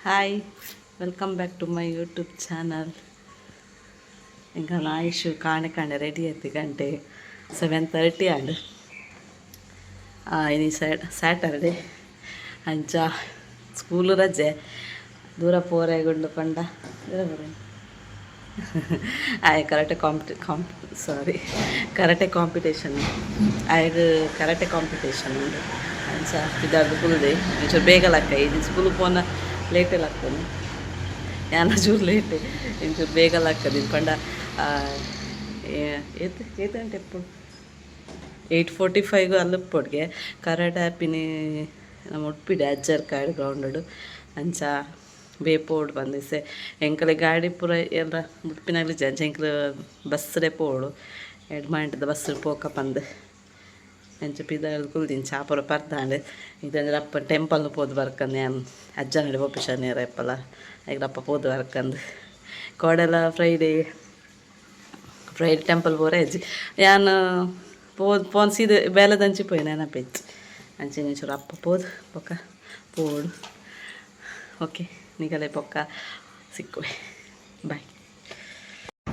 Hi, welcome back to my YouTube channel. ఇంకా ಆಯುಷ್ ಕಾಣೆ ಕಾಣೆ ರೆಡಿ ಆಯ್ತು. ಗಂಟೆ 7:30 ಆಂಡ್. ಇನಿ ಸ್ಯಾಟರ್ಡೆ, ಅಂಚ ಸ್ಕೂಲು ರಜೆ. ದೂರ ಪೋರೆಗುಂಡು ಪಂಡ ದೂರ ಪೋರೆ. ಆಯ್ ಕರಾಟೆ ಕಾಂಪಿಟಿ ಕಾಂಪ್ ಸಾರಿ ಕರಾಟೆ ಕಾಂಪಿಟೇಷನ್. ಆಯ್ಗ್ ಕರಾಟೆ ಕಾಂಪಿಟೇಷನ್ ಉಂಡು. ಅಂಚ ಪಿದಾರ್ದು ಕುಲ್ದೆ. ಒಂಚೂರು ಬೇಗ ಲಕ್ಕ. ಇದು ಸ್ಕೂಲ್ ಪೋನ ಲೇಟೇ ಲಕ್ಕನು. ಯಾನ ಚೂರು ಲೇಟ್, ಇಂಚೂರು ಬೇಗ ಲಕ್ಕದು ಪಂಡ ಏತ್ ಏತ್ ಗಂಟೆ ಎಪ್ಪು? 8:45 ಅಲ್ಲಪ್ಪೊಡ್ಗೆ. ಕರಾಟೆ ಆಪಿನಿ ನಮ್ಮ ಉಡುಪಿಡೆ ಅಜ್ಜರ್ ಕಾಡು ಗ್ರೌಂಡ್. ಅಂಚ ಬೇಪೋಡು ಬಂದಿಸೆ. ಎಂಕಲೆ ಗಾಡಿ ಪೂರ ಎಲ್ಲ ಉಡುಪಿನಾಗ್ಲಿ ಅಂಚ ಎಂಕ್ಲು ಬಸ್ಸೇ ಪೋಡು. ಎಡ್ಮಾಂಟದ ಬಸ್ ಪೋಕ ಪಂದ್. ಅಂಚ ಪಿದಾರ್ದು ಕುಲ್ದಿನ, ಚಾಪುರ ಪರ್ದಾಂಡ್. ಇದಂದ್ರೆ ಅಪ್ಪ ಟೆಂಪಲ್ ಪೋದು ಬರ್ಕಂದು. ಯಾನ್ ಅಜ್ಜನಡೆ ಪೋಪೆ ಶನಿವಾರ ಎಪ್ಪಲ. ಐಕ್ ಅಪ್ಪ ಪೋದು ಬರ್ಕಂದು. ಕೋಡೆಲ ಫ್ರೈಡೇ ಫ್ರೈಡೇ ಟೆಂಪಲ್ ಪೋರೆ ಅಜ್ಜಿ. ಯಾನ್ ಪೋದು ಪೋನ್ ಸೀದ ಬೇಲೆದಂಚಿ ಪೋಯಿ ನೆನಪೆಚ್ಚು. ಅಂಚನೆ ಚೂರು ಅಪ್ಪ ಪೋದು ಬೊಕ್ಕ ಪೋಡು. ಓಕೆ, ನಿಗಲೆ ಪೊಕ್ಕ ಸಿಕ್ಕುವೆ. ಬಾಯ್.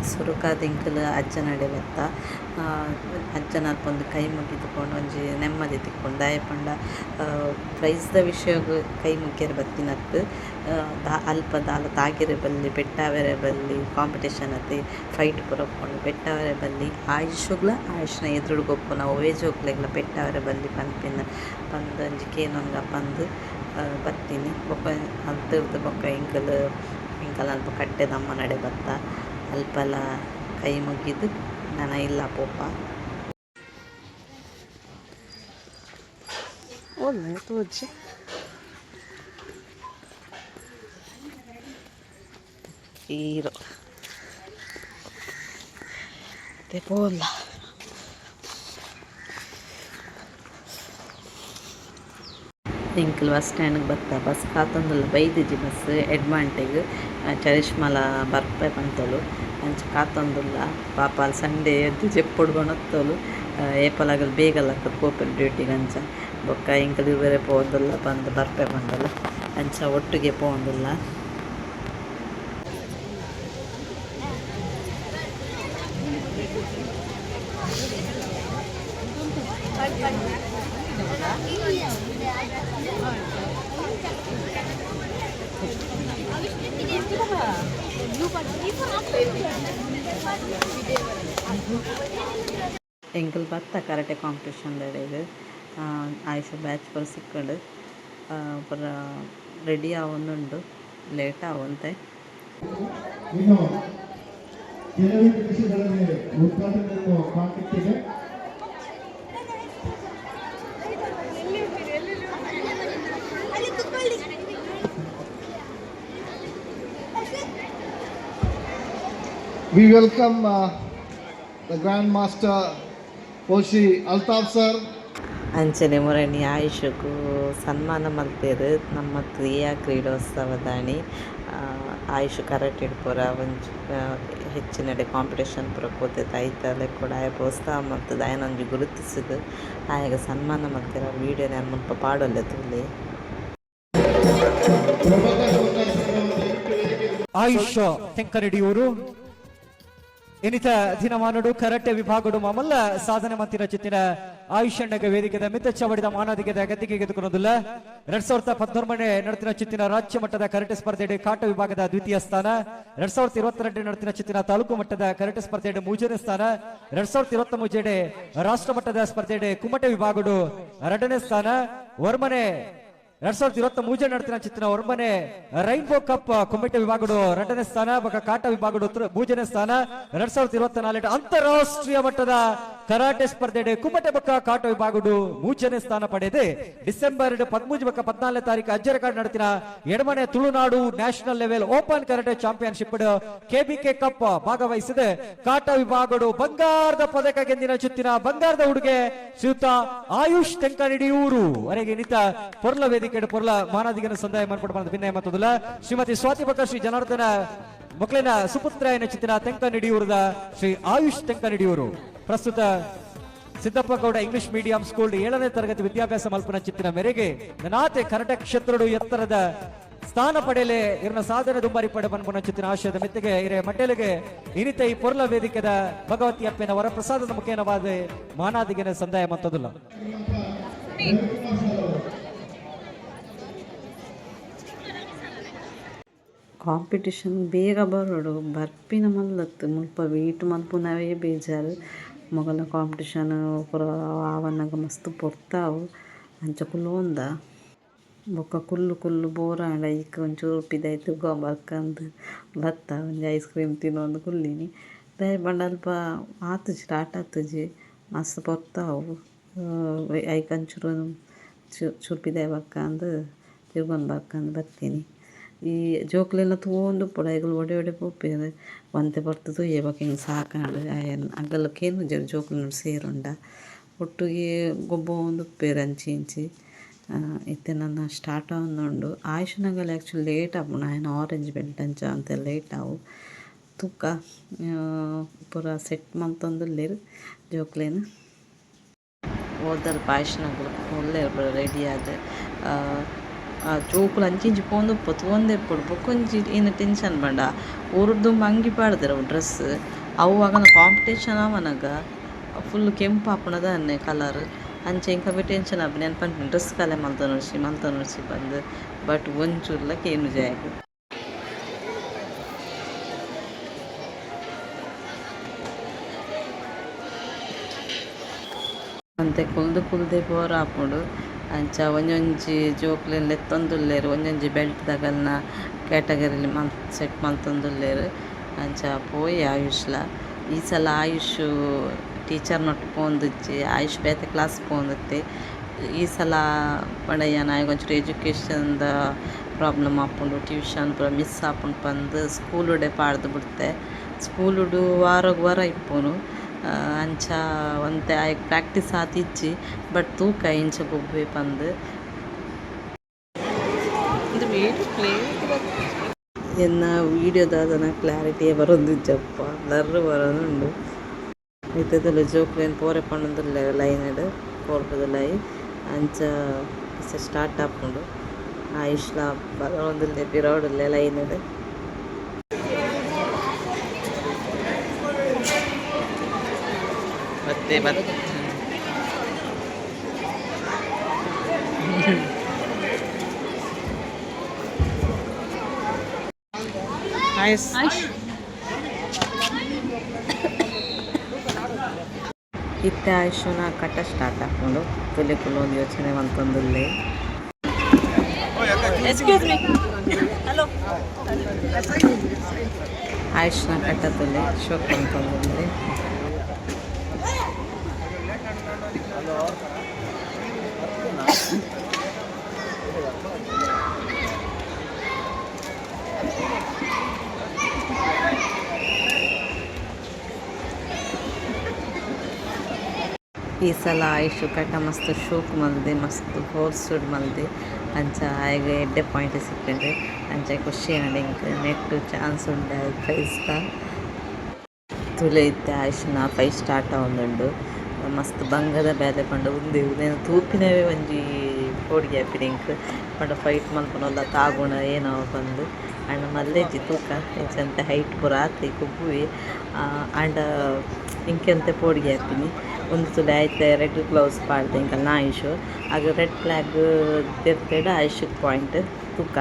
ಸುರುಕಾದ್ ಎಂಕುಲು ಅಜ್ಜನಡೆ ಬತ್ತ. ಅಜ್ಜನ ಅಲ್ಪ ಒಂದು ಕೈ ಮುಗಿದುಕೊಂಡು ಒಂಜಿ ನೆಮ್ಮದಿ ತಿಕ್ಕೊಂಡು. ದಾಯೆ ಪಂಡ ಪ್ರೈಸ್ದ ವಿಷಯಗ್ ಕೈ ಮುಗ್ಯರೆ ಬತ್ತಿನತ್ತು. ಅಲ್ಪ ದಾಲ ತಾಗಿರೆ ಬಲ್ಲಿ, ಪೆಟ್ಟಾವೆರೆ ಬಲ್ಲಿ. ಕಾಂಪಿಟೇಷನ್ ಅತ್ತೆ, ಫೈಟ್ ಪೂರ ಉಪ್ಪುಂಡು, ಪೆಟ್ಟಾವೆರೆ ಬಲ್ಲಿ. ಆಯುಷುಗ್ಲ ಆಯುಷ್ನ ಎದುರುಡು ಗೊಪ್ಪುನ ಒವ್ವೇ ಜೋಕ್ಲೆಗ್ಲ ಪೆಟ್ಟಾವೆರೆ ಬಲ್ಲಿ ಪನ್ಪಿನ ಪಂದ್ ಒಂಜಿ ಕೇನೊಂಗ ಪಂದ್ ಬತ್ತಿನಿ. ಬೊಕ್ಕ ಅಲ್ತುರ್ದು ಬೊಕ್ಕ ಎಂಕುಲು ಎಂಕಲ್ ಅಲ್ಪ ಕಟ್ಟೆದಮ್ಮನಡೆ ಬತ್ತ. ಅಲ್ಪಲ ಕೈ ಮುಗಿದು ನನ ಇಲ್ಲ ಪೋಪ. ಒಲ್ಲೆ ತೋಜಿ. ಹೀರೋ ते ಪೋಲ್ಲ. ಎಂಕುಲು ಬಸ್ ಸ್ಟ್ಯಾಂಡ್ಗೆ ಬತ್ತ. ಬಸ್ ಕಾತೊಂದುಲ್ಲ. ಬೈದಿಜಿ ಬಸ್. ಎಡ್ಮಾಂಟೆಗ್ ಚರಿಷ್ಮಲ ಬರ್ಪೆ ಪಂತೊಲು. ಅಂಚ ಕಾತೊಂದುಲ್ಲ. ಪಾಪ ಅಲ್ ಸಂಡೇ ಎದ್ದು ಜೆಪ್ಪೊಡು ಬನೊತ್ತೊಲು. ಏಪಲಾಗಲ್ ಬೇಗ ಲಕ್ಕದ್ ಪೋಪೆರ್ ಡ್ಯೂಟಿಗೆ. ಅಂಚ ಬೊಕ್ಕ ಎಂಕುಲು ಇರ್ವೆರೆ ಪೋವೊಂದುಲ್ಲ ಪಂದ್ ಬರ್ಪೆ ಪಂಡೊಲು. ಅಂಚ ಒಟ್ಟುಗೆ ಪೋವೊಂದುಲ್ಲ. ಎಂಕುಲು ಬತ್ತ ಕರಾಟೆ ಕಾಂಪಿಟೇಷನ್ ದಡೆಗ್. ಆಯುಷ ಬ್ಯಾಚ್ ಪೂರ ಸಿಕ್ಕಂಡು. ಪೂರ ರೆಡಿ ಆವೊಂದುಂಡು. ಲೇಟ್ ಆವೊಂತೆ. ಇನ್ನು ಕೆಲವೇ ನಿಮಿಷಗಳಲ್ಲಿ ಉದ್ಘಾಟನೆಯನ್ನು ಕಾಣಲಿಕ್ಕಿದೆ. We welcome the Grand Master Koshi Altaf sir. ಅಂಚನೆ ಮುರಣಿ ಆಯುಷಗು ಸನ್ಮಾನ ಮಲ್ತೆರ್ ನಮ್ಮ ಕ್ರಿಯಾ ಕ್ರೀಡೋತ್ಸವದಾನಿ. ಆಯುಷ್ ಕರಾಟೆಡ್ ಪೂರ ಒಂಜಿ ಹೆಚ್ಚಿನಡೆ ಕಾಂಪಿಟೇಷನ್ ಪೂರ ಪೋತೆತ್. ಐತ ಲೆಕ್ಕೊಡು ಆಯೆ ಪ್ರೋತ್ಸಾಹ ಮಲ್ತುದು ಆಯನ ಒಂಜಿ ಗುರುತಿಸುದು ಆಯಗ್ ಸನ್ಮಾನ ಮಲ್ತೆರ್. ಆ ವೀಡಿಯೋನ್ ಯಾನ್ ಮುಲ್ಪ ಪಾಡೊಂದೆ, ತೂಲೆ. ಪ್ರಭಾಕರ್ ಸರ್ ಅವರು ದಯವಿಟ್ಟು ವೇದಿಕೆಗೆ ಆಯುಷ್ ತೆಂಕನಡಿಯೂರು ಇನ್ನಿತ ದಿನಮಾನಡು ಕರಾಟೆ ವಿಭಾಗಡು ಮಾಮಲ್ಲ ಸಾಧನೆ ಮಂತಿನ ಚಿತ್ತಿನ ಆಯುಷ್ ಅಣ್ಣಗ ವೇದಿಕೆದ ಮಿತ್ತ ಚಾವಡಿದ ಮಾನಾದಿಗೆದ ಗದ್ದಿಗೆ ಗೆದ್ದುಕೊಳ್ಳೋದಿಲ್ಲ. 2013 ನಡೆತಿನ ಚಿತ್ತಿನ ರಾಜ್ಯ ಮಟ್ಟದ ಕರಾಟೆ ಸ್ಪರ್ಧೆಡೆ ಕಾಟ ವಿಭಾಗದ ದ್ವಿತೀಯ ಸ್ಥಾನ. 2022 ನಡೆತಿನ ಚಿತ್ತಿನ ತಾಲೂಕು ಮಟ್ಟದ ಕರಾಟೆ ಸ್ಪರ್ಧೆಡೆ ಮೂರನೇ ಸ್ಥಾನ. 2023 ರಾಷ್ಟ್ರ ಮಟ್ಟದ ಸ್ಪರ್ಧೆಡೆ ಕುಮಟೆ ವಿಭಾಗಡು ಎರಡನೇ ಸ್ಥಾನ. ವರ್ಮನೆ 2023 ನಡೆತಿನ ಚಿತ್ತಿನ ವರ್ಮನೆ ರೈನ್ಬೋ ಕಪ್ ಕುಮಟೆ ವಿಭಾಗಡು ಎರಡನೇ ಸ್ಥಾನ, ಬೊಕ ಕಾಟ ವಿಭಾಗಡು ಮೂರನೇ ಸ್ಥಾನ. 2024 ಅಂತಾರಾಷ್ಟ್ರೀಯ ಮಟ್ಟದ ಕರಾಟೆ ಸ್ಪರ್ಧೆಡೆ ಕುಮಟೆ ಬೊಕ್ಕ ಕಾಟ ವಿಭಾಗಡು ಮೂರನೇ ಸ್ಥಾನ ಪಡೆದು ಡಿಸೆಂಬರ್ 13 ಬೊಕ್ಕ 14ನೇ ತಾರೀಕು Ajjarakadu ನಡೆತಿನ ಎಡಮನೆ Tulunadu national level open karate championship KBK cup ಭಾಗವಹಿಸಿದೆ. ಕಾಟ ವಿಭಾಗಡು ಬಂಗಾರದ ಪದಕ ಗೆದ್ದಿನ ಚುತ್ತಿನ ಬಂಗಾರದ ಹುಡುಗೆ ಶ್ರೀಯುತ ಆಯುಷ್ ತೆಂಕನಡಿಯೂರು ವರೆಗೆ ನಿತ ಪೊರ್ಲ ವೇದಿಕೆ ಪೊರ್ಲ ಮಾನಾದಿಗನ ಸಂದಾಯ ಮಾರ್ಪಡ ಭಿನ್ನಯ ಮತ್ತದಲ್ಲ. ಶ್ರೀಮತಿ ಸ್ವಾತಿ ಬಕ್ಕ ಶ್ರೀ ಜನಾರ್ದನ ಮಕ್ಕಳಿನ ಸುಪುತ್ರ ಚಿತ್ತಿನ ತೆಂಕನಡಿಯೂರದ ಶ್ರೀ ಆಯುಷ್ ತೆಂಕನಡಿಯೂರು ಪ್ರಸ್ತುತ Siddappa Gowda English medium school 7ನೇ ತರಗತಿ ವಿದ್ಯಾಭ್ಯಾಸ ಮಲ್ಪನ ಚಿತ್ತಿನ ಮೇರೆಗೆ ನಾತೆ ಕರಾಟೆ ಕ್ಷೇತ್ರಡು ಎತ್ತರದ ಸ್ಥಾನ ಪಡೆಯಲೆ ಇರ್ನ ಸಾಧನೆ ದುಂಬಾರಿ ಪಡೆ ಪನ್ಪುನ ಚಿತ್ತಿನ ಆಶಯದ ಮೆತ್ತಿಗೆ ಇರೆ ಮಟ್ಟೆಲೆಗೆ ಇನಿತ ಈ ಪೊರ್ಲ ವೇದಿಕೆದ ಭಗವತಿ ಅಪ್ಪೆನ ವರಪ್ರಸಾದದ ಮುಖೇನವಾದ ಮಾನಾದಿಗೆನ ಸಂದಾಯ ಮಂತದುಲ್ಲ. ಕಾಂಪಿಟಿಷನ್ ಬೇಗ ಬರೋಡು ಬರ್ಪಿನ ಮಲ್ಲತ್ತು ಮುಲ್ಪ ವೆಯ್ಟ್ ಮಲ್ಪುನವೇ ಬೇಜಾರು. ಮೊಗಲ್ನ ಕಾಂಪಿಟಿಷನ್ ಪೂರ ಆವನಗ ಮಸ್ತ್ ಪೊರ್ತಾವು ಅಂಚ ಕುಲ್ಲೊಂದ ಬೊಕ್ಕ ಕುಲ್ಲು ಕುಲ್ಲು ಬೋರಾಂಡ ಐಕ್ ಒಂಚೂರು ಪಿದಾಯಿ ತಿರ್ಗೊಂದು ಬರ್ಕಂದ್ ಬತ್ತ ಒಂಜಿ ಐಸ್ ಕ್ರೀಮ್ ತಿನ್ನೊಂದು ಕುಲ್ಲಿನಿ. ದಾಯೆ ಪಂಡ ಅಲ್ಪ ಆತುಜಿ ಸ್ಟಾರ್ಟ್ ಆತುಜಿ ಮಸ್ತ್ ಪೊರ್ತಾವು ಐಕ್ ಒಂಚೂರು ಚೂರು ಪಿದಾಯಿ ಬರ್ಕಂದ್ ತಿರ್ಗೊಂದು ಬರ್ಕಂದ್ ಬತ್ತೀನಿ. ಈ ಜೋಕುಲೆನ ತೂವೊಂದುಪ್ಪೊಡು ಐಕುಲು ಒಡೆ ಒಡೆ ಪೋಪೆರ್ ಒಂತೆ ಪೊರ್ತು ತೂಯೆ ಬೊಕ ಎಂಕ್ ಸಾಕಾಂಡ್ ಅಗಲ್ ಕೇನುಜೆರ್ ಜೋಕುಲ್ನ ಸೇರುಂಡ ಒಟ್ಟುಗೆ ಗೊಬ್ಬೊಂದುಪ್ಪೆರ್ ಅಂಚಿ ಇಂಚಿ. ಇತ್ತೆ ನನ ಸ್ಟಾರ್ಟ್ ಆವೊಂದುಂಡು. ಆಯುಷ್ ನಗಲ್ ಆ್ಯಕ್ಚುಲಿ ಲೇಟ್ ಆಪುಂಡು ಆಯನ ಆರೆಂಜ್ ಬೆಲ್ಟ್ ಅಂಚ ಒಂತೆ ಲೇಟ್ ಆವು. ತೂಕ ಪೂರ ಸೆಟ್ ಮಲ್ತೊಂದುಲ್ಲೆರ್ ಜೋಕ್ಲೆನ್. ಓದಲ್ಪ ಆಯುಷ್ ನಕುಲು ಉಲ್ಲೆರ್ ಪೂರ ರೆಡಿ ಆದ್. ಆ ಜೋಕುಲು ಅಂಚಿ ಇಂಚಿ ಪೋವೊಂದುಪ್ಪು ತೂವೊಂದೇ ಇಪ್ಪೊಡು. ಬೊಕೊಂಜಿ ಏನ ಟೆನ್ಷನ್ ಪಂಡ ಊರುರ್ದು ದುಂಬು ಅಂಗಿ ಪಾಡ್ದೆರ್ ಅವು ಡ್ರೆಸ್ ಅವು ಅಗನ ಕಾಂಪಿಟೇಷನ್ ಆವನಗ ಫುಲ್ ಕೆಂಪು ಆಪುನ ದಾನ್ನೆ ಕಲರ್ ಅಂಚ ಎಂಕ್ ಅವ್ವೆ ಟೆನ್ಷನ್ ಆಪುಂಡು. ಯಾನ್ ಪನ್ಪುನಿ ಡ್ರೆಸ್ ಕಾಲೆ ಮಲ್ತೊನೊಡ್ಚಿ ಮಲ್ತೊನೊಡ್ಚಿ ಪಂದ್ ಬಟ್ ಒಂಚೂರುಲ ಕೇನುಜಿ ಆಯಗ್. ಒಂತೆ ಕುಲ್ದು ಕುಲ್ದೆ ಬೋರ್ ಆಪುಂಡು. ಅಂಚ ಒಂಜೊಂಜಿ ಜೋಕ್ಲೆನ್ ಲೆತ್ತೊಂದುಲ್ಲೆರ್ ಒಂಜೊಂಜಿ ಬೆಲ್ಟ್ ದಗಲ್ನ ಕ್ಯಾಟಗರಿಲಿ ಸೆಟ್ ಮಲ್ತೊಂದುಲ್ಲೆರ್. ಅಂಚ ಪೋಯಿ ಆಯುಷ್ಲ ಈ ಸಲ ಆಯುಷ್ ಟೀಚರ್ ನೊಟ್ಟು ಪೋವೊಂದಿಜ್ಜಿ ಆಯುಷ್ ಬೇತೆ ಕ್ಲಾಸ್ ಪೋವೊಂದಿತ್ತೆ. ಈ ಸಲ ಪಂಡ ಯಾನ್ ಆಯಗ್ ಒಂಚೂರು ಎಜುಕೇಶನ್ ದ ಪ್ರಾಬ್ಲಮ್ ಆಪುಂಡು ಟ್ಯೂಷನ್ ಪೂರ ಮಿಸ್ ಆಪುಂಡು ಪಂದ್ ಸ್ಕೂಲುಡೆ ಪಾಡ್ದ್ ಬುಡ್ತೆ. ಸ್ಕೂಲುಡು ವಾರಗ್ ವಾರ ಇಪ್ಪುನು ಅಂಚ ಒಂತೆ ಆಯಗ್ ಪ್ರಾಕ್ಟೀಸ್ ಆತಿಜ್ಜಿ ಬಟ್ ತೂಕ ಎಂಚ ಗೊಬ್ಬುವೆ ಪಂದ್. ಉಂದು ಎನ್ನ ವೀಡಿಯೋ ದಾದನ ಕ್ಲಾರಿಟಿಯೇ ಬರೊಂದಿಜ್ಜಪ್ಪ ಬ್ಲರ್ ಬರೊಂದುಂಡು. ಇತ್ತೆ ಜೋಕ್ಲೆನ್ ಪೋರೆ ಪಂಡೊಂದುಲ್ಲೆರ್ ಲೈನ್ ಡ್ ಕೋರ್ಟುದುಲಾಯಿ ಅಂಚ ಸ್ಟಾರ್ಟ್ ಆಪುಂಡು. ಆಯುಷ್ಲ ಬರೊಂದುಲ್ಲೆ ಪಿರವುಡುಲ್ಲೆ ಲೈನ್ ಡ್. ಬತ್ತೆ ಬತ್ತೆ ಆಯುಷ್ ಇತ್ತೆ ಆಯುಷನ ಕಟ ಸ್ಟಾರ್ಟ್ ಆಪುಂಡು. ತುಲೆ ಕುಲ್ಲೊಂದು ಯೋಚನೆ ಮಲ್ತೊಂದುಲ್ಲೆ. ಎಕ್ಸ್ಕ್ಯೂಸ್ ಮೀ ಹಲೋ ಆಯುಷ್ನ ಕಟ್ಟ ತುಲೆ ಶೋಕ್ ಮಲ್ತೊಂದುಲ್ಲೆ. ಈ ಸಲ ಆಯುಷ್ ಕಟ ಮಸ್ತ್ ಶೋಕು ಮಲ್ದೆ ಮಸ್ತ್ ಫೋರ್ಸ್ಡ್ ಮಲ್ದೆ ಅಂಚ ಆಯಗ್ ಎಡ್ಡೆ ಪಾಯಿಂಟ್ ಸಿಕ್ಕುಂಡು. ಅಂಚ ಖುಷಿ ಆಂಡ್ ಎಂಕ್ ನೆಟ್ಟ್ ಚಾನ್ಸ್ ಉಂಡು ಪ್ರೈಸ್ ದ. ತುಲೆ ಇತ್ತೆ ಆಯುಷ್ನ ಫೈಟ್ ಸ್ಟಾರ್ಟ್ ಆವೊಂದುಂಡು. ಮಸ್ತ್ ಬಂಗದ ಬೇಲೆ ಪಂಡ ಉಂದು ಉಂದೆನ್ ತೂಪಿನವೇ ಒಂಜಿ ಪೋಡಿಗೆ ಆಪಿನಿ ಎಂಕ್ ಪಂಡ ಫೈಟ್ ಮಲ್ಪುನಲ್ಲ ತಾಗುಣ ಏನಾವು ಪಂದ್. ಆಂಡ ಮಲ್ಲೆಜ್ಜಿ ತೂಕ ಎಂಚಂತೆ ಹೈಟ್ ಪೂರ ಆತೆ ಗೊಬ್ಬುವೆ ಆಂಡ ಎಂಕ್ ಒಂತೆ ಪೋಡಿಗೆ ಆಪಿನಿ. ಉಂದು ತೂಲೆ ಐತೆ ರೆಡ್ ಗ್ಲೌಸ್ ಪಾಡ್ದೆ ಎಂಕಲ್ನ ಆಯುಷ್ ಆಗ ರೆಡ್ ಫ್ಲಾಗ್ ದೆತ್ತೆಡ ಆಯುಷ್ ಪಾಯಿಂಟ್ ತೂಕ.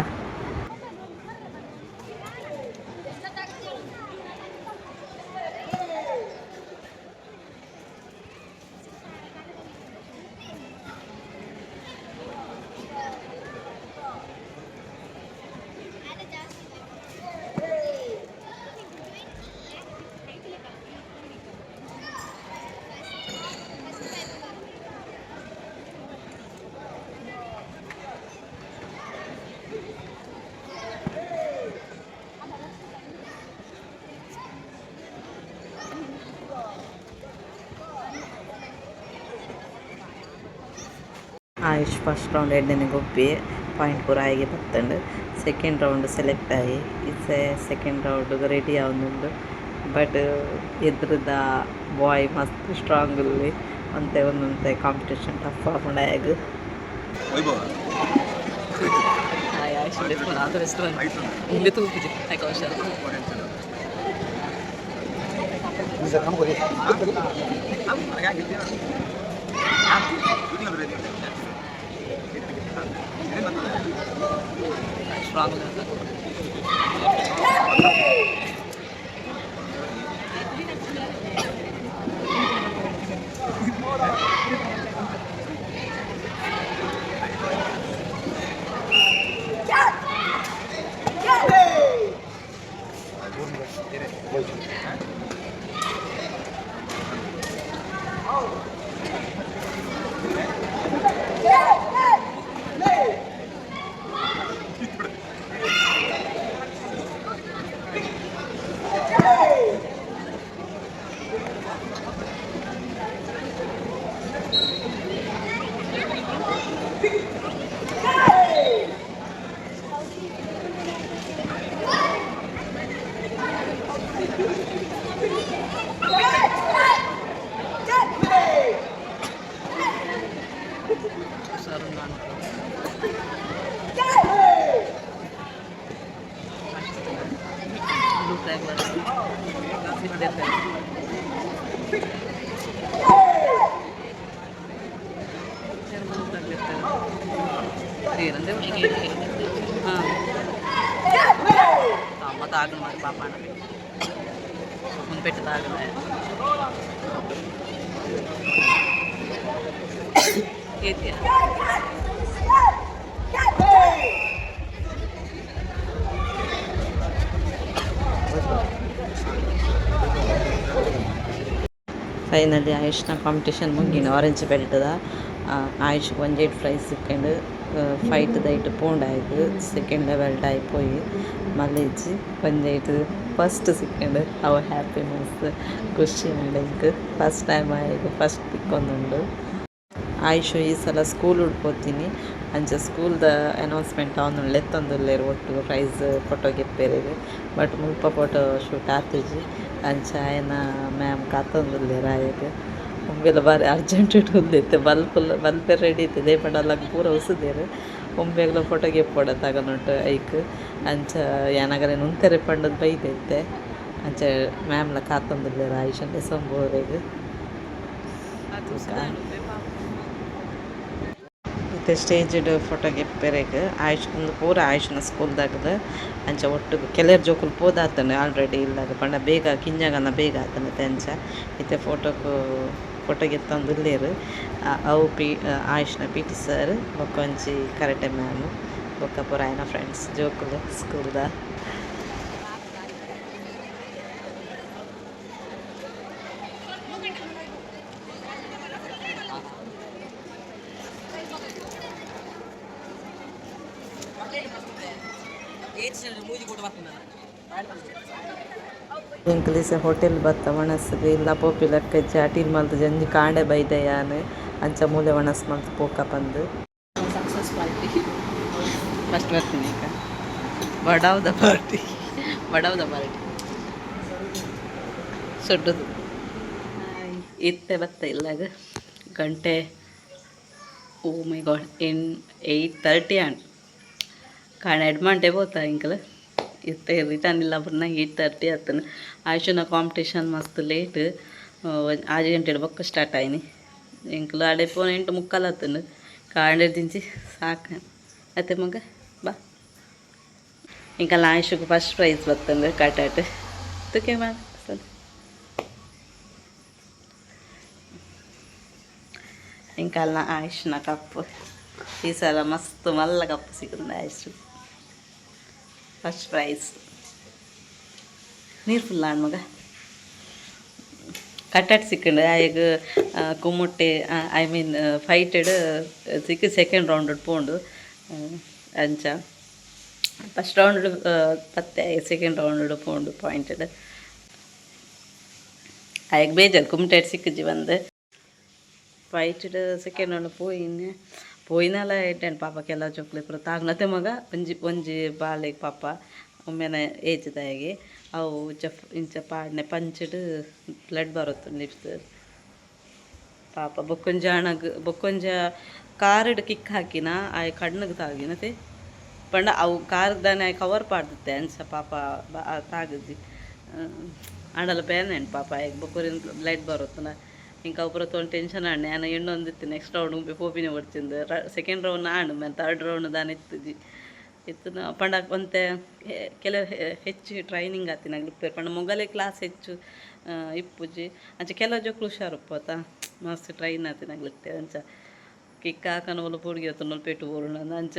ಆಯುಷ್ ಫಸ್ಟ್ ರೌಂಡ್ ಎಡ್ಡೆನೆ ಗೊಬ್ಬಿ ಪಾಯಿಂಟ್ ಪೂರ ಆಯೆಗೆ ಬತ್ತುಂಡು. ಸೆಕೆಂಡ್ ರೌಂಡ್ ಸೆಲೆಕ್ಟ್ ಆಯೆ. ಇತ್ತೆ ಸೆಕೆಂಡ್ ರೌಂಡ್ ರೆಡಿ ಆವೊಂದುಂಡು. ಬಟ್ ಎದುರುದ ಬಾಯ್ ಮಸ್ತ್ ಸ್ಟ್ರಾಂಗ್ ಉಲ್ಲೆ ಒಂತೆ ಒಂದೊಂತೆ ಕಾಂಪಿಟೇಷನ್ ಟಫ್ ಆಪುಂಡು ಆಯಗ್. ಆಯುಷ್ ಆಲ್ the best. ಉಂಬೆ ತೂಪುಜಿ ಐಕ ಹುಷಾರು. ಸ್ಟ್ರಾಂಗ್. ಬ್ಲೂ ಫ್ಲಾಗ್ ಹಾಂ ಅಮ್ಮ ತಾಗಣ ಮಾಡಿ ಪಾಪ ಮುಂಪೆಟ್ಟು ತಾಗಣ ಏತಿಯಾ. ಫೈನಲಿ ಆಯುಷ್ನ ಕಾಂಪಿಟೇಷನ್ ಮುಗಿನ ಆರೆಂಜ್ ಬೆಲ್ಟ್ದ. ಆಯುಷ್ ಒಂಜೇಟ್ ಪ್ರೈಸ್ ಸಿಕ್ಕಂಡು. ಫೈಟ್ ದೈಟ್ ಪೋಂಡಾಯ್ತು ಸೆಕೆಂಡ್ ಲೆವೆಲ್ ಆಯಿ ಪೋಯಿ ಮಲ್ಲೇಜಿ ಒಂಜೇಟ್ ಫಸ್ಟ್ ಸಿಕ್ಕಂಡು. ಅವು ಹ್ಯಾಪಿ, ಮಸ್ತ್ ಖುಷಿ ಆಂಡ್ ಎಂಕ್. ಫಸ್ಟ್ ಟೈಮ್ ಆಯ್ತು ಫಸ್ಟ್ ತಿಕ್ಕೊಂದುಂಡು. ಆಯುಷ್ ಈ ಸಲ ಸ್ಕೂಲ್ ಪೋತೀನಿ. ಅಂಚ ಸ್ಕೂಲ್ದ ಅನೌನ್ಸ್ಮೆಂಟ್ ಆವೊಂದುಂಡು, ಲೆತ್ತೊಂದುಲ್ಲೆರ್ ಒಟ್ಟು ಪ್ರೈಸ್ ಫೋಟೋ ಗೆಪ್ಪೆರೆಗ್. ಬಟ್ ಮುಲ್ಪ ಫೋಟೋ ಶೂಟ್ ಆತಿಜಿ. ಅಂಚ ಆಯನ ಮ್ಯಾಮ್ ಕಾತೊಂದುಲ್ಲೆರ್ ಆಯಗ್. ಉಂಬೆಲ ಬಾರಿ ಅರ್ಜೆಂಟ್ ಉಲ್ಲೆರ್. ಬಲ್ಪುಲ ಬಲ್ಪೆ ರೆಡಿ ಇತ್ತು ದೇಪಂಡಲ ಪೂರ ಉಸುದೆರ್. ಉಂಬೆಗ್ಲ ಫೋಟೋ ಗೆಪ್ಪೊಡ ತಗೊನುಂಟು ಐಕ್. ಅಂಚ ಯಾನ್ ಉಂತೆರೆ ಪಂಡದ್ ಬೈದೆ ಇತ್ತೆ. ಅಂಚ ಮ್ಯಾಮ್ಲ ಕಾತೊಂದುಲ್ಲೆರ್ ಆಯುಷನ್ ಲೆಸೊಂದು. ಇತ್ತೆ ಸ್ಟೇಜ್ಡ್ ಫೋಟೋ ಗೆಪ್ಪೆರೆಗ್ ಆಯುಷ್ ಉಂದು ಪೂರ ಆಯುಷ್ನ ಸ್ಕೂಲ್ದಾಗದ. ಅಂಚ ಒಟ್ಟುಗು ಕೆಲರ್ ಜೋಕುಲು ಪೋದಾತಂಡ್ ಆಲ್ರೆಡಿ ಇಲ್ಲಗ್. ಪಂಡ ಬೇಗ ಕಿಂಜಗನ ಬೇಗ ಆತಂಡ್. ಅಂಚ ಇತ್ತೆ ಫೋಟೋಕು ಫೋಟೋ ಗೆತ್ತೊಂದುಲ್ಲೆರ್. ಅವು ಪಿ ಆಯುಷ್ನ ಪಿ ಟಿ ಸರ್, ಬೊಕ್ಕ ಒಂಜಿ ಕರಾಟೆ ಮ್ಯಾಮ್, ಬೊಕ್ಕ ಪೂರ ಆಯನ ಫ್ರೆಂಡ್ಸ್ ಜೋಕುಲು ಸ್ಕೂಲ್ದ. ಎಂಕ್ಲೆಸ ಹೋಟೆಲ್ ಬತ್ತ ಒಣಸ್ಗ್ ಇಲ್ಲ ಪೋಪಿಲಕ್ಕ ಅಟಿಲ್ ಮಲ್ತ್ ಜಂಜಿ ಕಾಂಡೆ ಬೈದ ಯಾನ್. ಅಂಚ ಮೂಲೆ ಒಣಸ್ ಮಲ್ತ್ ಪೋಕ ಪಂದ್. ಸಕ್ಸಸ್ ಪಾರ್ಟಿ ಫಸ್ಟ್ ಬರ್ತೀನಿ ಈಗ. ಬಡಾವ್ದ ಪಾರ್ಟಿ, ಬಡಾವ್ದ ಪಾರ್ಟಿ ಸೊಡ್ಡದು. ಇತ್ತೆ ಬತ್ತ ಇಲ್ಲಾಗ. ಗಂಟೆ ಓ ಮೈ ಗಾಡ್ ಇನ್ 8:30 ಆಂಡ್. ಕಾಣ ಎಡ್ಮಂಟೆ ಪೋತ ಎಂಕಲ್. ಇತ್ತೆ ರಿಟರ್ನ್ ಇಲ್ಲ ಬುರ್ನ 8:30 ಆತನ. ಆಯುಷನ ಕಾಂಪಿಟೇಷನ್ ಮಸ್ತ್ ಲೇಟ್, 6 ಗಂಟೆ ಬೊಕ್ಕ ಸ್ಟಾರ್ಟ್ ಆಯ್ನಿ. ಎಂಕುಲು ಆಡೆ ಪೋನ 8:45 ಆತನ. ಕಾಂಡೆ ದಿಂಚಿ ಸಾಕು ಅತ್ತೆ ಮಗ ಬಾ. ಇಂಕಲ್ಲ ಆಯುಷಕ್ಕೆ ಫಸ್ಟ್ ಪ್ರೈಸ್ ಬತ್ತಂದು ಕಾಟಾಟ ತುಕೆ ಮಾ ಸರಿ. ಇಂಕಲ್ಲ ಆಯುಷ್ನ ಕಪ್ಪು. ಈ ಸಲ ಮಸ್ತ್ ಮಲ್ಲ ಕಪ್ಪು ಸಿಕ್ಕುಂಡು ಆಯುಷ್. First prize. ನೀರು ಫುಲ್ ಆಣ್ ಮಗ. ಕಟ್ಟಾಟ್ ಸಿಕ್ಕಂಡು ಆಯಗ್ ಕುಮ್ಮುಟ್ಟೆ, I mean ಫೈಟೆಡ್ ಸಿಕ್ಕಿ ಸೆಕೆಂಡ್ ರೌಂಡ್ ಪೋಂಡು. ಅಂಚ ಫಸ್ಟ್ ರೌಂಡ್ ಪತ್ತೆ, ಸೆಕೆಂಡ್ ರೌಂಡ್ ಪೋಂಡು ಪಾಯಿಂಟೆಡ್. ಆಯಗ್ ಬೇಜಾರು ಕುಮಟೆಡ್ ಸಿಕ್ಕುಜಿ ಬಂದು. ಫೈಟೆಡ್ ಸೆಕೆಂಡ್ ರೌಂಡ್ ಪೋಯಿನೆ. ಪೋಯಿನಲ ಎಡ್ಡೆಂಡು ಪಾಪ. ಕೆಲವು ಜೋಕ್ಲು ಪೂರ ತಾಗ್ನತೆ ಮಗ. ಒಂಜಿ ಒಂಜಿ ಬಾಲೆಗ್ ಪಾಪ ಒಮ್ಮೆನ ಏಜ್ ದಾಯಗೆ ಅವು ಜಫ್ ಇಂಚ ಪಾಡ್ನೆ ಪಂಚಿಡ್ ಬ್ಲಡ್ ಬರುತ್ತುಂಡು ಲಿಪ್ಸ್ ಪಾಪ. ಬೊಕ್ಕೊಂಜಿ ಅಣಗ್ ಬೊಕ್ಕೊಂಜ ಕಾರುಡ್ ಕಿಕ್ ಹಾಕಿನ ಆಯೆ ಕಣ್ಣುಗ್ ತಾಗಿನತೆ. ಪಂಡ ಅವು ಕಾರ್ ದಾನೆ ಕವರ್ ಪಾಡ್ದಿತ್ತೆ ಅಂಚ ಪಾಪ ತಾಗದಿ ಆಂಡಲ ಬೇನೆ ಪಾಪ ಆಯಗ್ ಬೊಕೊರಿನ ಬ್ಲಡ್ ಬರುತ್ತನ ಇಂಕ ಅವು ತೊಂಡು ಟೆನ್ಷನ್ ಆಂಡ್ ಯಾನ್ ಎಣ್ಣೊಂದಿತ್ತೆ ನೆಕ್ಸ್ಟ್ ರೌಂಡ್ ಪೋಪಿನ ಬೊಡ್ಚಿಂದ್ ಸೆಕೆಂಡ್ ರೌಂಡ್ ಆಂಡ್ ಮೇನ್ ತರ್ಡ್ ರೌಂಡ್ ದಾನೆ ಇತ್ತುಜಿ ಇತ್ತುನ ಪಂಡ ಒಂತೆ ಕೆಲವು ಹೆಚ್ಚು ಟ್ರೈನಿಂಗ್ ಆತಿನ ಇಪ್ಪೆರ್ ಪಂಡ ಮೊಗಲೆ ಕ್ಲಾಸ್ ಹೆಚ್ಚು ಇಪ್ಪುಜಿ ಅಂಚ ಕೆಲವು ಜೋಕುಲು ಹುಷಾರು ಉಪ್ಪತ ಮಸ್ತ್ ಟ್ರೈನ್ ಆತಿನಗ್ಲು ಇತ್ತೆ ಅಂಚ ಕಿಕ್ ಹಾಕನ ಒಲು ಪೋಡಿಗೆ ಆತುಂಡ ಪೆಟ್ಟು ಬೋರುಂಡು ಅಂಚ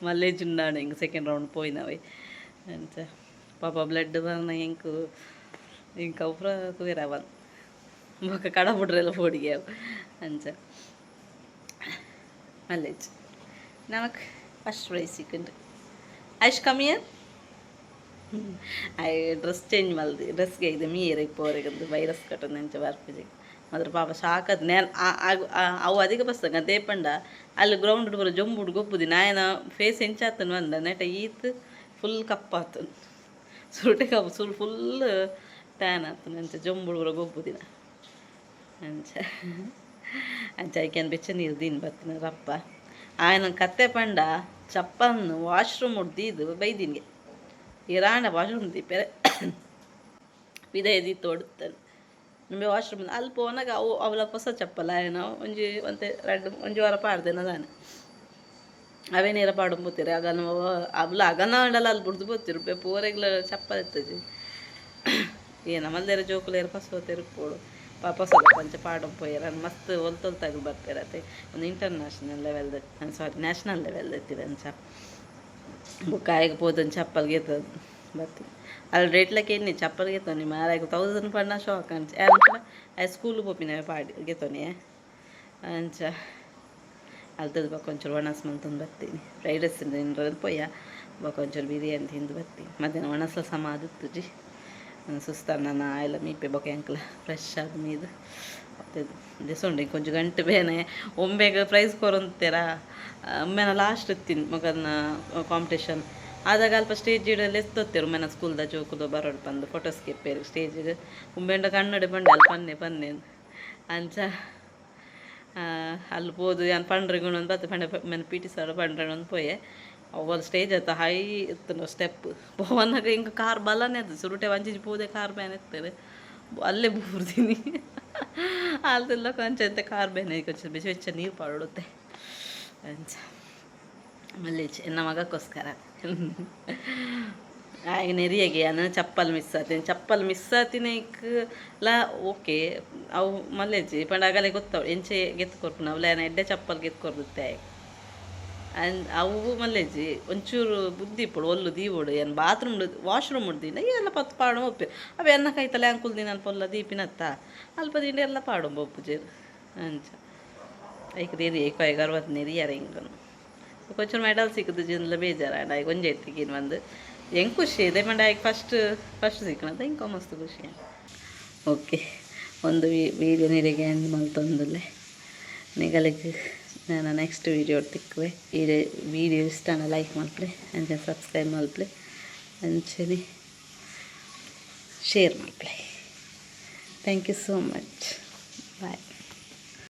ಮಲ್ಲೇಜುಂಡಾಂಡ್ ಇಂಕ್ ಸೆಕೆಂಡ್ ರೌಂಡ್ ಪೋಯಿನವೆ ಅಂಚ ಪಾಪ ಬ್ಲಡ್ ಬರ್ನ ಎಂಕ್ ಇಂಕ್ ಅವು ಪೂರ ತೂಯೆರೆ ಆವಂದ್ ಬೊಕ ಕಡಪುಡ್ರೆಲ ಪೋಡಿಗೆ ಅವು ಅಂಚ ಮಲ್ಲೇಜ್ ನಮಕ್ ಫಸ್ಟ್ ಪ್ರೈಸ್ ಸಿಕ್ಕುಂಡು. Aish come here. I dress change ಮಲ್ದಿ ಡ್ರೆಸ್ಗೆ ಇದು ಮೀಯೆರೆಗ್ ಪೋರೆಗ್ ವೈರಸ್ ಕಟ್ಟೊಂದು ಅಂಚ ಬರ್ಪುಜಿ ಮಾತ್ರ ಪಾಪ ಶಾಕ್ ನೇನ್ ಅವು ಅಧಿಕ ಬಸ್ಸಂಗ ದೇಪಂಡ ಅಲ್ಲಿ ಗ್ರೌಂಡ್ ಪೂರ ಜೊಂಬುಡು ಗೊಬ್ಬುದಿ ನಾಯನ ಫೇಸ್ ಎಂಚಾತನ್ ಬಂದ ನೆಟ ಈತ್ ಫುಲ್ ಕಪ್ಪಾತನ್ ಸುರುಟೆ ಕಪ್ಪು ಸುರು ಫುಲ್ ಟ್ಯಾನ್ ಆತನ ಅಂಚ ಜೊಂಬುಡು ಪೂರ ಗೊಬ್ಬುದಿನ ಅಂಚ ಅಂಚ ಐಕೆನ್ ಬೆಚ್ಚ ನೀರು ದೀನ್ ಬತ್ತಿನ ರಪ್ಪ ಆಯನ ಕತ್ತೆ ಪಂಡ ಚಪ್ಪನ್ನು ವಾಶ್ರೂಮ್ ದೀದು ಬೈದಿನ್ಗೆ ಇರಾಣ ವಾಶ್ರೂಮ್ ದೀಪೆರೆ ಪಿದಯಿ ದೀತ್ ಓಡುತ್ತಾನೆ ನಿಂಬೆ ವಾಶ್ರೂಮ್ ಅಲ್ಲಿ ಪೋನಾಗ ಅವು ಅವಲ ಹೊಸ ಚಪ್ಪಲ ಆಯನ ಒಂಜಿ ಒಂತೆ ರಡ್ಡ್ ಒಂಜಿ ವಾರ ಪಾಡ್ದೆನ ದಾನೆ ಅವೇ ನೇರ ಪಾಡೊಂದು ಪೋತೆರ್ ಅಗನ ಅವಲ ಅಗನ ಆಂಡಲ ಅಲ್ಲಿ ಬುಡ್ದು ಪೋತಿರು ಪೂರೆಗ್ಲ ಚಪ್ಪಲ್ ಇತ್ತಜಿ ಏನ ಮಲ್ದೇರ ಜೋಕುಲೇರ ಪಸೋತೆರ್ ಪೋಡು ಪೊಸದ ಪಂಚ ಪಾಡೊಂದು ಪೋಯೆರ್ ಮಸ್ತ್ ಒಲ್ತೊಲ್ತಾಗ ಬರ್ಪೆರ್ ಅತೆ ಒಂದು ಇಂಟರ್ನ್ಯಾಷನಲ್ ಲೆವೆಲ್ ಸಾರಿ ನ್ಯಾಷನಲ್ ಲೆವೆಲ್ ಎತ್ತಿರ ಅಂಚ ಬೊಕ್ಕ ಆಯಗ್ ಪೋದು ಚಪ್ಪಲ್ ಗೆತ್ತ ಬತ್ತಿ ಅಲ್ಲಿ ರೇಟ್ಲಕ್ಕೆ ಎನ್ನಿ ಚಪ್ಪಲ್ ಗೆತ್ತೊನಿ ಮಾರಾಯಗ್ 1000 ಪಂಡ ಶಾಕ್ ಅಂಚ ಯಾನ್ ಪಂಡ ಆಯ್ ಸ್ಕೂಲ್ ಪೋಪಿನವೆ ಪಾಡಿ ಗೆತ್ತೊನಿ ಅಂಚ ಅಲ್ತದ ಬೊಕ ಒಂಚೂರು ಒಣಸ್ ಮಲ್ತೊಂದು ಬತ್ತೀನಿ ಫ್ರೈಡ್ ರೈಸ್ ತಿಂದು ಪೋಯ ಬೊಕ ಒಂಚೂರು ಬಿರಿಯಾನಿ ತಿಂದು ಬತ್ತೀನಿ ಮಧ್ಯಾಹ್ನ ಒಣಸ್ಲ ಸಮ ಆದಿತ್ತುಜಿ ಸುಸ್ತಾನ ನಾನು ಆಯ್ಲ ಮೀಪೆ ಬೊಕ ಎಂಕ್ಲ ಫ್ರೆಶ್ ಆದ್ ಮೀದು ದೆಸೊಂಡು ಕೊಂಚ ಗಂಟೆ ಬೇನೆ ಒಂಬೆಗ್ ಪ್ರೈಸ್ ಕೊರೊಂತೆರಾ ಒಮ್ಮೆನ ಲಾಸ್ಟ್ ಇತ್ತಿನ ಮಗನ ಕಾಂಪಿಟೇಷನ್ ಆದಾಗ ಅಲ್ಪ ಸ್ಟೇಜ್ ಲೆತ್ತೊತ್ತೆರ್ ಒಮ್ಮೆನ ಸ್ಕೂಲ್ದ ಜೋಕುಲು ಬರೋಡು ಪಂದು ಫೋಟೋಸ್ ಕೆಪ್ಪೇರು ಸ್ಟೇಜಿಗ್ ಉಂಬೆಂಡ ಕಣ್ಣಡೆ ಪಂಡೆ ಅಲ್ಲಿ ಪನ್ನೆ ಪನ್ನೆ ಅಂಚ ಅಲ್ಲಿ ಪೋದು ಯಾನ್ ಪಂಡ್ರೆಗ್ ಒಂದು ಬತ್ತೆ ಪಂಡೆ ಮೆನ್ ಪಿ ಟಿ ಸರ್ ಪಂಡ್ರೆ ಒಂದು ಪೋಯೆ ಅವ್ವಲ್ ಸ್ಟೇಜ್ ಅತ್ತ ಹೈ ಇತ್ತುಂಡು ಸ್ಟೆಪ್ ಪೋವನಾಗ ಇಂಕ ಕಾರ್ ಬಲನೇ ಅದು ಸುರುಟೆ ಒಂಜಿಂಚಿ ಪೋದೆ ಕಾರ್ ಬೇನೆ ಇತ್ತರು ಅಲ್ಲೇ ಬೂರ್ದಿನಿ ಅಲ್ತೆಲ್ಲ ಕೊಂಚ ಎಂತ ಕಾರ್ ಬೇನೆ ಕೊಂಚ ಬೆಚ್ಚ ಬೆಚ್ಚ ನೀರು ಪಾಡೊಡುತ್ತೆ ಅಂಚ ಮಲ್ಲೇಜ್ ಎನ್ನ ಮಗಕ್ಕೋಸ್ಕರ ಆಗ ನೆರಿಯಗೆ ಯಾನ್ ಚಪ್ಪಲ್ ಮಿಸ್ ಆತಿನಿ ಚಪ್ಪಲ್ ಮಿಸ್ ಆತಿನೈಕ್ ಲಾ ಓಕೆ ಅವು ಮಲ್ಲೇಜಿ ಪಂಡ ಅಗಲೆ ಗೊತ್ತವು ಎಂಚೆ ಗೆತ್ತು ಕೊರ್ಪುನ ಅವ್ಲ ಯಾನ್ ಎಡ್ಡೆ ಚಪ್ಪಲ್ ಗೆತ್ತು ಕೊರ್ದಿತ್ತೆ ಆಯೆ ಅವು ಮಲ್ಲೇಜಿ ಒಂಚೂರು ಬುದ್ಧಿ ಇಪ್ಪೊಡು ಒಲ್ಲು ದೀವೊಡು ಏನ್ ಬಾತ್ರೂಮ್ ವಾಶ್ರೂಮ್ ದೀಂಡ ಎಲ್ಲ ಪತ್ತ್ ಪಾಡೊಂದು ಒಪ್ಪೆ ಅವು ಎನ್ನ ಕೈತಲೆ ಅಂಕುಲ್ ದಿನ ಅಲ್ಪ ದೀಪಿನತ್ತ ಅಲ್ಪ ದೀಂಡ ಎಲ್ಲ ಪಾಡೊಂದು ಒಪ್ಪುಜೆರ್ ಅಂಚ ಐಕ್ ನೆರಿಯೆ ಕೊಯ್ ಗರ್ವತ್ ನೆರಿಯರೆ ಇಂಕನು ಒಂಚೂರು ಮೆಡಲ್ ಸಿಕ್ಕುದು ಬೇಜಾರಾಂಡ್ ಆಯ್ಕೆ ಒಂಜೆ ತಿಕ್ಕಿನ ಬಂದು ಎಂಕ್ ಖುಷಿ ಇದೆ ಪಂಡ ಆಯ್ಕೆ ಫಸ್ಟ್ ಫಸ್ಟ್ ಸಿಕ್ಕನದ ಇಂಕ ಮಸ್ತ್ ಖುಷಿ. ಓಕೆ ಒಂದು ವೀಡಿಯೋ ನಿರೆಗೆ ಎಂಡ್ ಮಲ್ತೊಂದುಲ್ಲೆ ನಿಗಲಿಗ್ ನಾನು ನೆಕ್ಸ್ಟ್ ವೀಡಿಯೋ ತಿಕ್ಕುವೆ. ಈ ವೀಡಿಯೋ ಇಷ್ಟ ಲೈಕ್ ಮಲ್ಪಲೆ ಅಂಚನೆ ಸಬ್ಸ್ಕ್ರೈಬ್ ಮಲ್ಪಲೆ ಅಂಚನೆ share ಮಲ್ಪಲೆ. Thank you so much, bye.